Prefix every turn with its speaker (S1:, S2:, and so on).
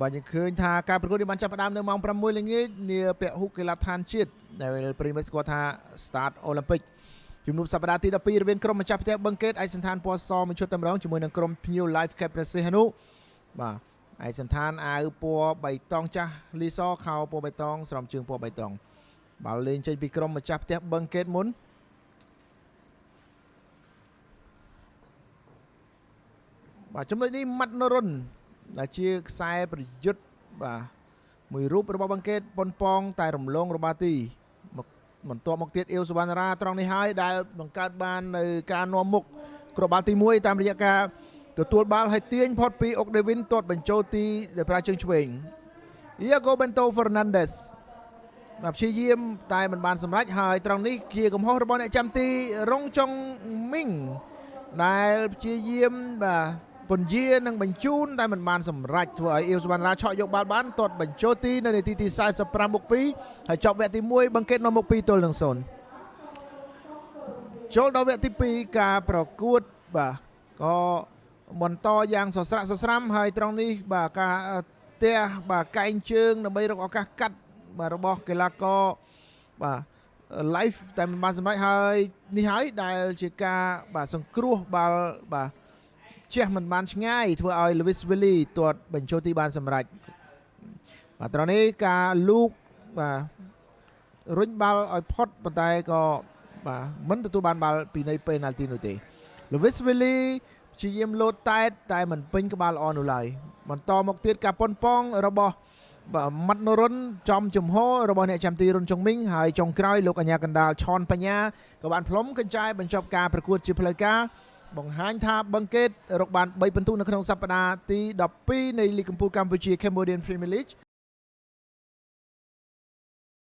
S1: បាទយើងឃើញថាការប្រកួតនេះបានចាប់ផ្ដើមនៅម៉ោង6ល្ងាចនាពហុកីឡដ្ឋានជាតិដែលប្រិយមិត្តស្គាល់ថា Start Olympic ជំនួបសប្តាហ៍ទី12រវាងក្រុមម្ចាស់ផ្ទះបឹងកេតឯកសណ្ឋានពណ៌សមួយឈុតតែម្ដងជាមួយនឹងក្រុមភ្ញៀវ Life Cap ព្រះសីហនុបាទឯកសណ្ឋានអាវពណ៌បៃតងចាស់លីសខោពណ៌បៃតងស្រោមជើងពណ៌បៃតងបាល់លេងចេញពីក្រុមម្ចាស់ផ្ទះបឹងកេតមុនបាទចំណុចនេះម៉ាត់នរុនដែលជាខ្សែប្រយុទ្ធបាទមួយរូបរបស់បឹងកេតប៉ុនប៉ងតែរំលងរបាទីមកបន្ទាប់មកទៀតអៀវសុវណ្ណរាត្រង់នេះហើយដែលបង្កើតបាននៅការនាំមុខគ្រាប់បាល់ទី1តាមរយៈការទទួលបាល់ឲ្យទាញផុតពីអុកដេវីនទាត់បញ្ចូលទីដោយប្រើជើងឆ្វេង Iago Bento Fernandez បាទព្យាយាមតែមិនបានសម្រេចហើយត្រង់នេះជាកំហុសរបស់អ្នកចាំទីរងចុងមីងដែលព្យាយាមបាទពន្យានិងបញ្ជូនតែមិនបានសម្រេចធ្វើឲ្យអៀវសុវណ្ណរាឆក់យកបាល់បានទាត់បញ្ចូលទីនៅនាទីទី45មុខ2ហើយចប់វគ្គទី1បង្កេតនៅមុខ2ទល់នឹង0ចូលដល់វគ្គទី2ការប្រកួតបាទក៏បន្តយ៉ាងសស្រាក់សស្រាំហើយត្រង់នេះបាទការទះបាទកែងជើងដើម្បីរកឱកាសកាត់បាទរបស់កីឡាករបាទ live តែមិនបានសម្រេចហើយនេះហើយដែលជាការបាទសង្គ្រោះបាល់បាទជះមិនបានឆ្ងាយធ្វើឲ្យ Lewis Willy ទាត់បញ្ចូលទីបានសម្រេចបាទត្រង់នេះការលូកបាទរុញបាល់ឲ្យផុតប៉ុន្តែក៏បាទមិនទទួលបានបាល់ពីនៃ penalty នោះទេ Lewis Willy ព្យាយាមលោតតែតតែមិនពេញក្បាលល្អនោះឡើយបន្តមកទៀតការប៉ុនប៉ងរបស់បាទម៉ាត់នរុនចំជំហររបស់អ្នកចាំទីរុនចុងមីងហើយចុងក្រោយលោកអញ្ញាកណ្ដាលឆនបញ្ញាក៏បានផ្លុំកញ្ចែបញ្ចប់ការប្រកួតជាផ្លូវការបង្ហាញថាបឹងកេតរកបាន3ពិន្ទុនៅក្នុងសប្តាហ៍ទី12នៃលីកកំពូលកម្ពុជា Cambodian Premier League។